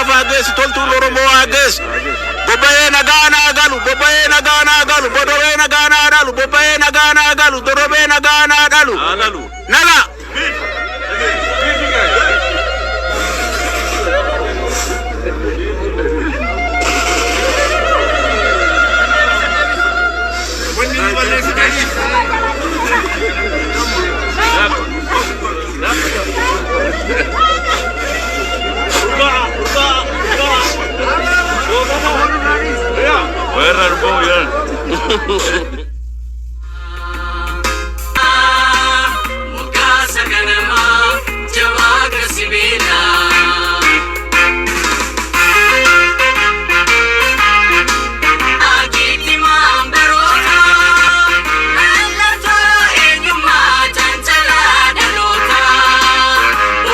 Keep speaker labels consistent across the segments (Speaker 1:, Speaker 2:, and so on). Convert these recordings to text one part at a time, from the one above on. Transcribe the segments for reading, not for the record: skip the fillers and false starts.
Speaker 1: lafa haa geessu, toltuun Oromoo haa geessu. Bobba'ee nagaa naa galu, bobba'ee nagaa naa galu, bodobee nagaa naa dhalu, bobba'ee nagaa naa galu, dodobee nagaa naa dhalu. Nagaa.
Speaker 2: Moggaasa ganamaa jabaa sibiilaa. Akiitti maambaroota mallattoo eenyummaa cancalaa dhaloota.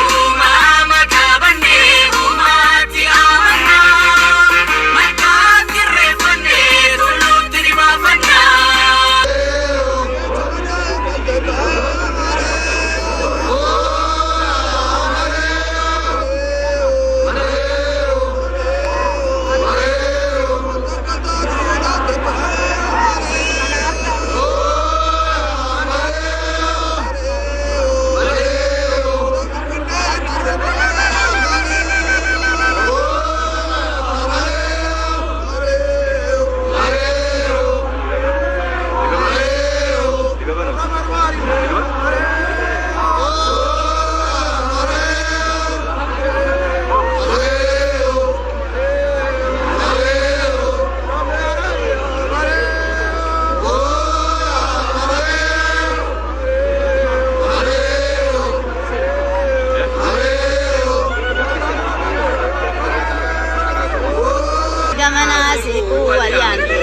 Speaker 2: Uumama qabannee uumaatti amannaa malkaatti irreeffannee tulluutti dhibaafannaa.
Speaker 3: Gamana siku waliante.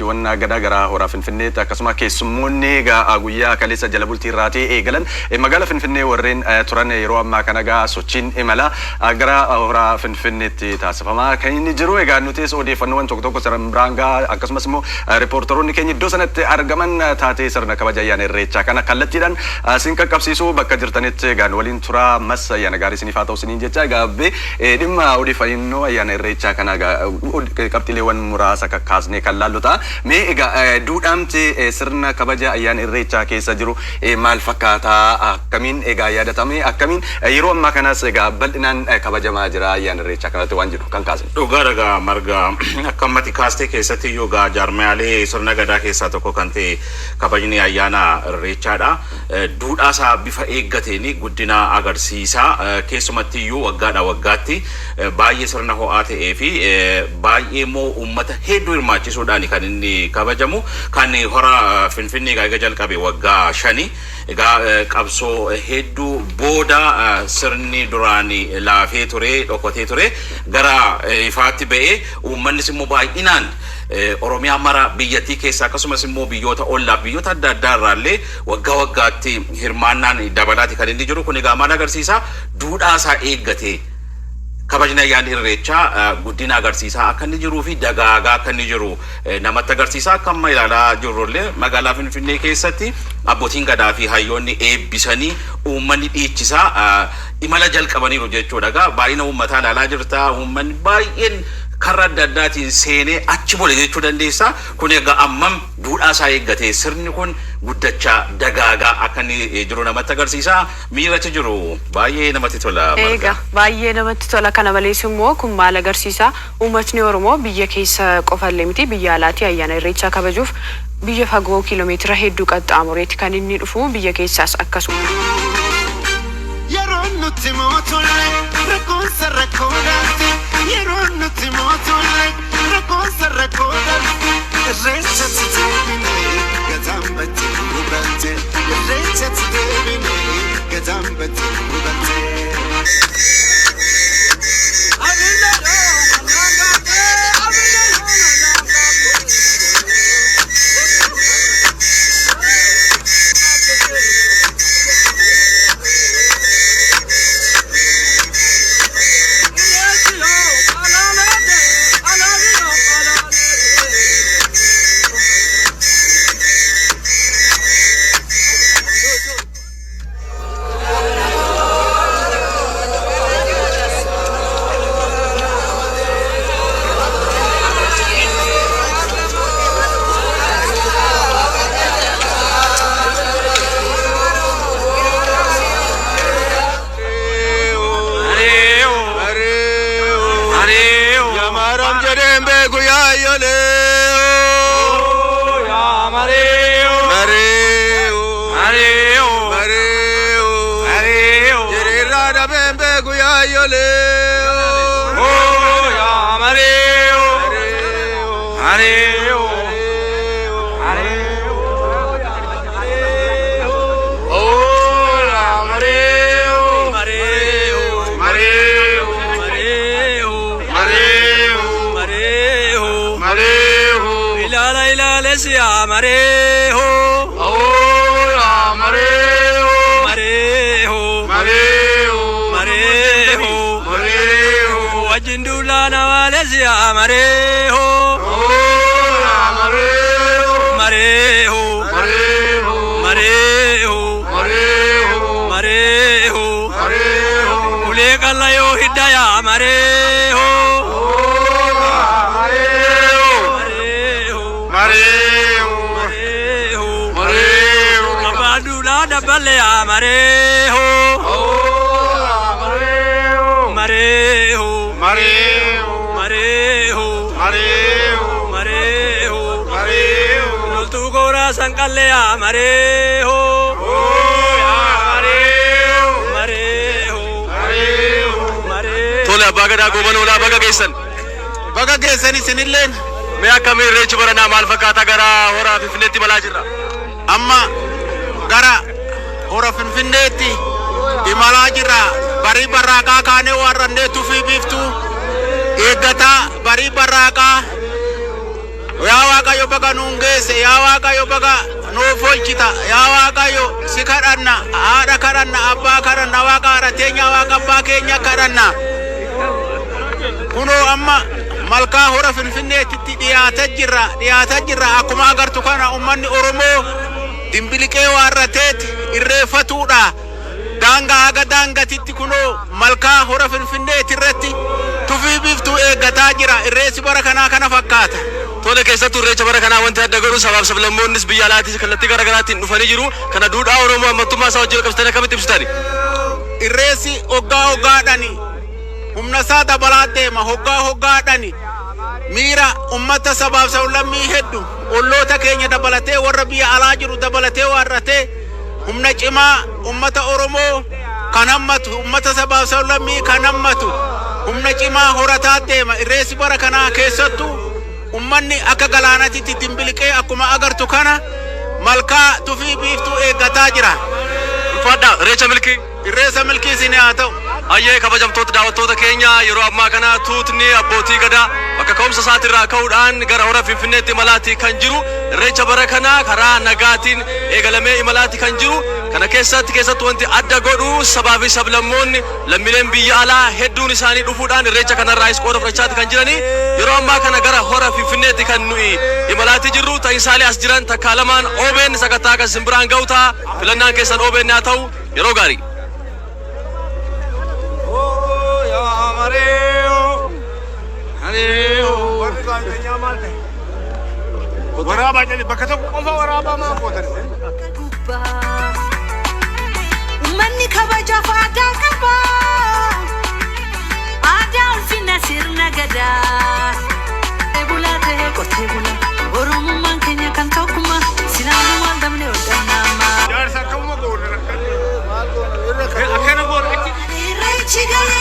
Speaker 4: Wanna gadaa gara horaa Finfinneetti akkasuma keessummoonni egaa guyyaa kaleessa jala bultii irraatii eegalan magaala Finfinnee warreen turan yeroo ammaa kana egaa sochiin imala gara horaa Finfinneetti taasifamaa kan inni jiru. Egaa nutis odeeffannoowwan tokko tokko sirna biraan gahaa, akkasumas immoo riippoortaroonni keenya iddoo sanatti argaman taatee sirna kabaja ayyaana Irreechaa kana kallattiidhaan sin qaqqabsiisuu. Bakka jirtanitti egaa nu waliin turaa. Ammas ayyaana gaarii isiniif haa ta'u isiniin jecha. Egaa dhimma odeeffannoo ayyaana Irreechaa kana egaa qabxiileewwan muraasa kakkaasnee kan laallu ta'a. Mee egaa duudhaamti sirna kabaja ayyaana Irreechaa keessa jiru maal fakkaataa? Akkamiin egaa yaadatame? Akkamiin yeroo ammaa kanas egaa bal'inaan kabajamaa jira ayyaana Irreechaa kanatti waan jedhu kan kaasne?
Speaker 5: Dhugaa dhagaa marga akka ammatti kaastee keessatti iyyuu egaa jaarmiyaalee sirna gadaa keessaa tokko kan ta'e kabajni ayyaana Irreechaadha. Duudhaa isaa bifa eeggateen guddina agarsiisa. Keessumatti iyyuu waggaadha waggaatti baay'ee sirna ho'aa ta'ee fi baay'ee immoo uummata hedduu hirmaachisuudhaan kan inni kabajamu. Kan hora Finfinnee egaa eega jalqabe waggaa 5. Egaa qabsoo hedduu booda sirni duraan laafee ture, dhokatee ture gara ifaatti ba'ee, uummannis immoo baay'inaan Oromiyaa mara, biyyattii keessa, akkasumas immoo biyyoota ollaaf biyyoota adda addaa irraallee waggaa waggaatti hirmaannaan dabalaati kan inni jiru. Kun egaa maal agarsiisa? Duudhaa isaa eeggatee kabajni ayyaanni Irreechaa guddina agarsiisaa akka inni jiruu fi dagaagaa akka inni jiru namatti agarsiisa. Akka amma ilaalaa jirrullee magaalaa Finfinnee keessatti abbootiin gadaa fi hayyoonni eebbisanii uummanni dhiichisaa imala jalqabaniiru jechuudha. Egaa baay'ina uummataa ilaalaa jirta. Uummanni baay'een karra adda addaatiin seenee achi bule jechuu dandeessa. Kun egaa ammam duudhaa isaa eeggatee sirni kun guddachaa dagaagaa akka inni jiru namatti agarsiisa. Miira achi jiru baay'ee namatti tola, Marga.
Speaker 6: Egaa baay'ee namatti tola. Kana malees immoo kun maal agarsiisa? Uummatni Oromoo biyya keessa qofallee miti, biyya alaatii ayyaana Irreechaa kabajuuf biyya fagoo kiiloomeetira hedduu qaxxaamureeti kan inni dhufu, biyya keessaas akkasuma.
Speaker 7: Yeroon nutti mootolle rakkoonsa rakkoo dhalti. Yeroon nutti mootolle rakkoonsa rakkoo dhalti. Irreechatti deebine gadaan batte nu balte. Irreechatti deebine gadaan batte. Bante nu bante.
Speaker 1: Yamaram jedheen beeku yaayyolee. Mareeyo. Mareeyo. Jireerraa dhabeen beeku yaayyolee. Mareeyo.
Speaker 4: Tole abbaa gadaa goobana olaa baga geessan.
Speaker 1: Baga geessan isinilleen
Speaker 4: Mee akkamii irreechi baranaa maal fakkaata gara hora Finfinneetti imalaa jirra?
Speaker 1: Amma gara hora Finfinneetti imalaa jirra. Barii barraaqaa kaanee warrannee tufii biiftuu eeggataa barii barraaqaa. Yaa Waaqayyo baga nuun geesse, yaa Waaqayyo baga nuuf oolchita, yaa Waaqayyo si kadhanna, haadha kadhanna, abbaa kadhanna, waaqa haadha teenya, waaqa abbaa keenya kadhanna. Kunoo amma malkaa hora Finfinneetitti dhiyaata jirra, dhiyaata jirra. Akkuma agartu kana ummanni Oromoo dimbiliqee waarrateet irreeffatuudha. Daangaa haga daangatitti kunoo malkaa hora Finfinneeti irratti tufii biiftuu eeggataa jira. Irreessi bara kanaa kana fakkaata.
Speaker 4: Tole keessattuu irreecha bara kanaa wanti adda godhu sabaaf sablammoonnis biyya alaatis kallattii gara garaatiin dhufanii jiru. Kana duudhaa Oromoo ammattummaa isaa wajjin qabsitanii akkamitti ibsitani?
Speaker 1: Irreessi hoggaa hoggaadhani humna isaa dabalaa deema. Hoggaa hoggaadhani miira ummata sabaaf sablammii heddu olloota keenya dabalatee, warra biyya alaa jiru dabalatee waarratee, humna cimaa ummata Oromoo kan hammatu, ummata sabaaf sablammii kan hammatu, humna cimaa horataa deema. Irreessi bara kanaa keessattuu ummanni akka galaanatitti dimbiliqee akkuma agartu kana malkaa tufii biiftuu eeggataa jira.
Speaker 4: Ulfaadhaa irreecha milkii.
Speaker 1: Irreessa milkii isin haa ta'u.
Speaker 4: Ayyee kabajamtoota daawwattoota keenya, yeroo ammaa kana tuutni abbootii gadaa bakka ka'umsa isaatirraa ka'uudhaan gara hora Finfinneetti imalaati kan jiru. Irreecha bara kana karaa nagaatiin eegalamee imalaati kan jiru. Kana keessatti keessattuu wanti adda godhu sabaa fi sablammoonni lammiileen biyya alaa hedduun isaanii dhufuudhaan irreecha kanarraayis qooda fudhachaati kan jiranii. Yeroo ammaa kana gara hora Finfinneetti kan nuyi imalaati jirru. Ta'insaalee as jiran takkaa lamaan OBN sakattaa kan simbiraan ga'u ta'a. Filannaan keessan OBN haa ta'u. Yeroo gaarii.
Speaker 1: Waraabaa jedhe, bakka tokko qofa waraabaa maa gootan?
Speaker 2: Gubbaa. Uummanni kabajaaf aadaa qaba. Aadaa ulfina sirna gadaa. Qotee bulaa ta'ee qotee bulaa. Oromummaan keenya kan tokkummaa. Silaamuu maal dabnee ol dhannaama.
Speaker 1: Jaarsa akkamuma goona, akkana goona achi.
Speaker 2: Irreechi gala.